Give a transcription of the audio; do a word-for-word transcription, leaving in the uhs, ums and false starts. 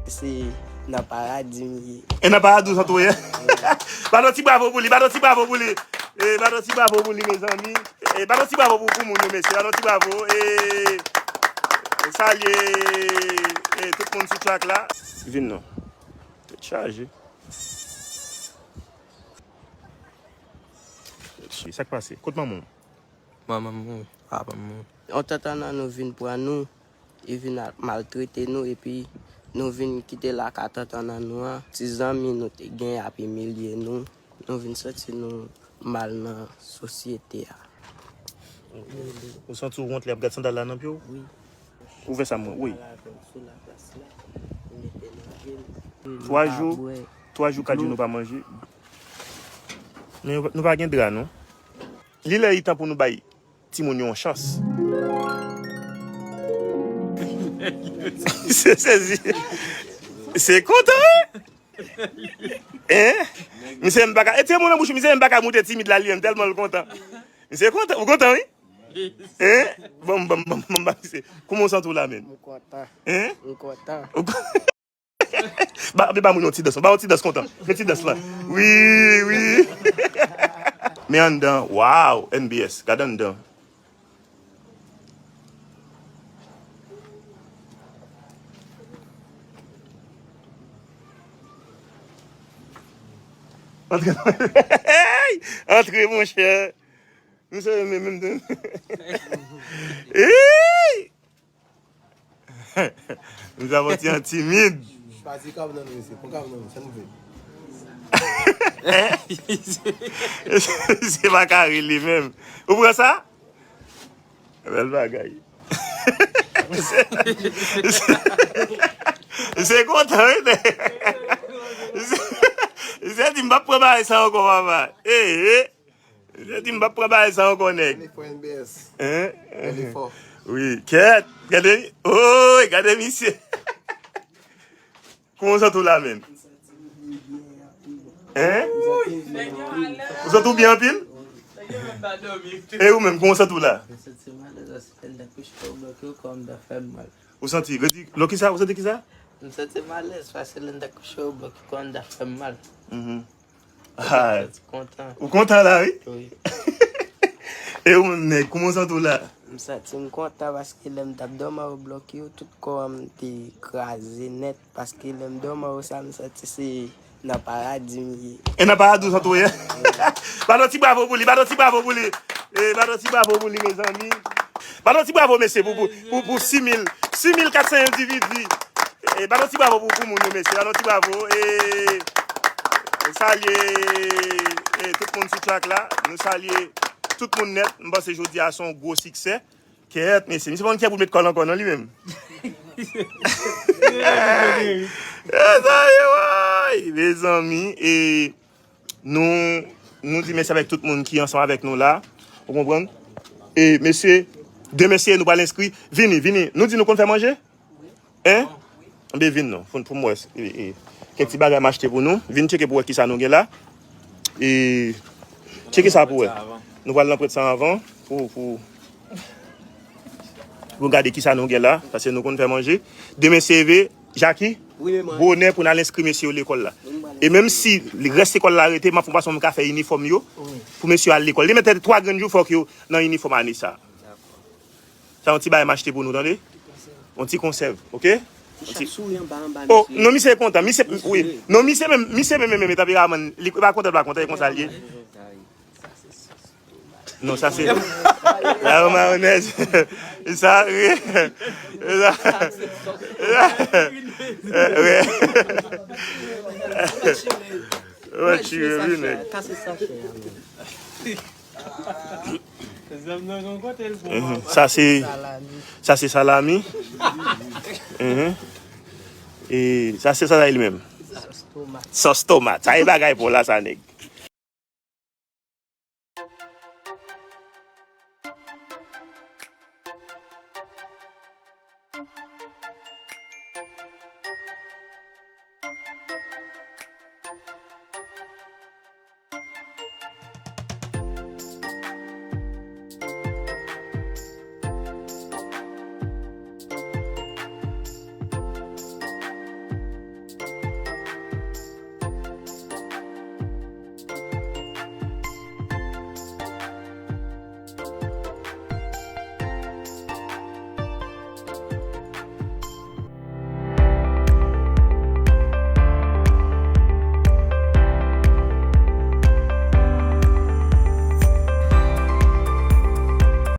Se nan paradi m ye. E nan paradi w santi w ye? Bat yon ti bravo pou li, bat yon ti bravo pou li. E, bat yon ti bravo pou li, mezanmi. E, bat yon ti bravo pou, pou moun yo, mesye. Bat yon ti bravo. E, e salye, e, tout moun sou track la. Vin non. Tèt chaje. Sa k pase? Kot manman w? Manman m mouri, papa m mouri. Yon tantan nan nou vin pran nou, li vin al maltrete nou, epi nou vin kite lakay tantan nan nou an. Ti zanmi nou te gen ap imilye nou, nou vin santi nou mal nan sosyete a. Ou santi w wont lè y ap gad sandal la nan pye w? Wi. Ouvè sa mwen, wi. Twa jou, twa jou, kat jou nou pa manje. Men nou pa gen dra, non. Li lè li tan pou nou bay timoun yo yon chans. Se sezi. Se kontan, wi. Hein? Misye m pa ka, e timoun nan bouch, misye m pa ka moute timid la, li menm, tèlman l kontan. Misye kontan, ou kontan, wi? Hein? Bon, bon, bon, bon, bon, misye. Kouman w santi w la, menm? M kontan. Hein? M kontan. Ou kontan? Ba, ba moun yon ti dans. Ba yon ti dans kontan. Men ti dans lan. Wi, wi. Men anndan, waw, N B S. Gade anndan. Antre, antre, monchè. Nou se menm, menm, menm. Hey! Misye ap yon ti jan timid. Chwazi kab nan nou, mesye. Pran kab nan nou, sa nou vle. Misye pa ka ri li menm. Ou pran sa? Bèl bagay. Misye, misye, misye kontan, wi. Misye, misye di, "M p ap pran bagay sa ankò, papa." Ee, ee. Misye di, "M p ap pran bagay sa ankò, nèg." Bèl efò, N B S. Hein? Bèl efò. Wi, kèt. Gade, oy, gade misye. Kouman w santi w la, menm? Hein? Ou santi w byen anpil? E ou menm, kouman w santi w la? M santi m alèz paske lè m kouche, lòk yo kò m ta fè m mal. Ou santi, redi, lòk kisa? Ou santi kisa? M santi m alèz paske lè m ta kouche, lòk yo kò m ta fè m mal. Mhm. Ah. M santi kontan. Ou kontan la, wi? Wi. E ou menm, nèg, kouman w santi w la? M santi m kontan paske lè m t ap dòmi anwo blòk yo, tout kò m te kraze nèt. Paske lè m dòmi anwo sa, m santi se nan paradi m ye. E nan paradi w santi w ye? Bat yon ti bravo pou li, bat yon ti bravo pou li. E, bat yon ti bravo pou li, mezanmi. Bat yon ti bravo, mesye, pou, pou, pou, pou sis mil, sis mil kat san endividi. E, bat yon ti bravo pou, pou moun yo, mesye. Bat yon ti bravo. E, e salye, e, tout moun sou track la. Nou salye tout moun nèt. M panse jodi a se yon gwo siksè. Kèt, mesye. Misye pa konn kiyès pou l met kò l ankò, non, li menm. Mezanmi, woy! Mezanmi, e, nou, nou di mèsi avèk tout moun ki ansanm avèk nou la. Ou konprann? E, mesye, de mesye, nou pral enskri. Vini, vini. Nou di nou konn fè manje? Hein? Enben vin non, pou, pou m wè, e, e, kèk ti bagay m achte pou nou. Vin tcheke pou wè kisa nou gen la. E, tcheke sa pou wè. Nou pral nan prèt sa anvan pou, pou, pou gade kisa nou gen la, paske nou konn fè manje. Demen se leve, Jackie, bonè pou n al enskri mesye yo lekòl la. E menm si rès lekòl la rete, m ap fè yon fason m ka fè inifòm yo pou mesye yo al lekòl. Demen tèt twa grenn jou fòk yo nan inifòm ane sa. Sa yon ti bagay m achte pou nou, tande? Yon ti konsèv, oke? Ti chat souri anba, anba, oh, misye. Non, misye kontan, misye, wi. Non, misye menm, misye menm, menm, menm, tanperaman, li pa kontan, pa kontan, e konsa l ye. Non, sa se, la, yon mayonèz. Sa, wi. Sa, wi. Wè, chire, wi, nèg. Sa se, sa se salami. Mhm. E sa se sa li menm. Sòs tomat. Sa e bagay pou la sa, nèg.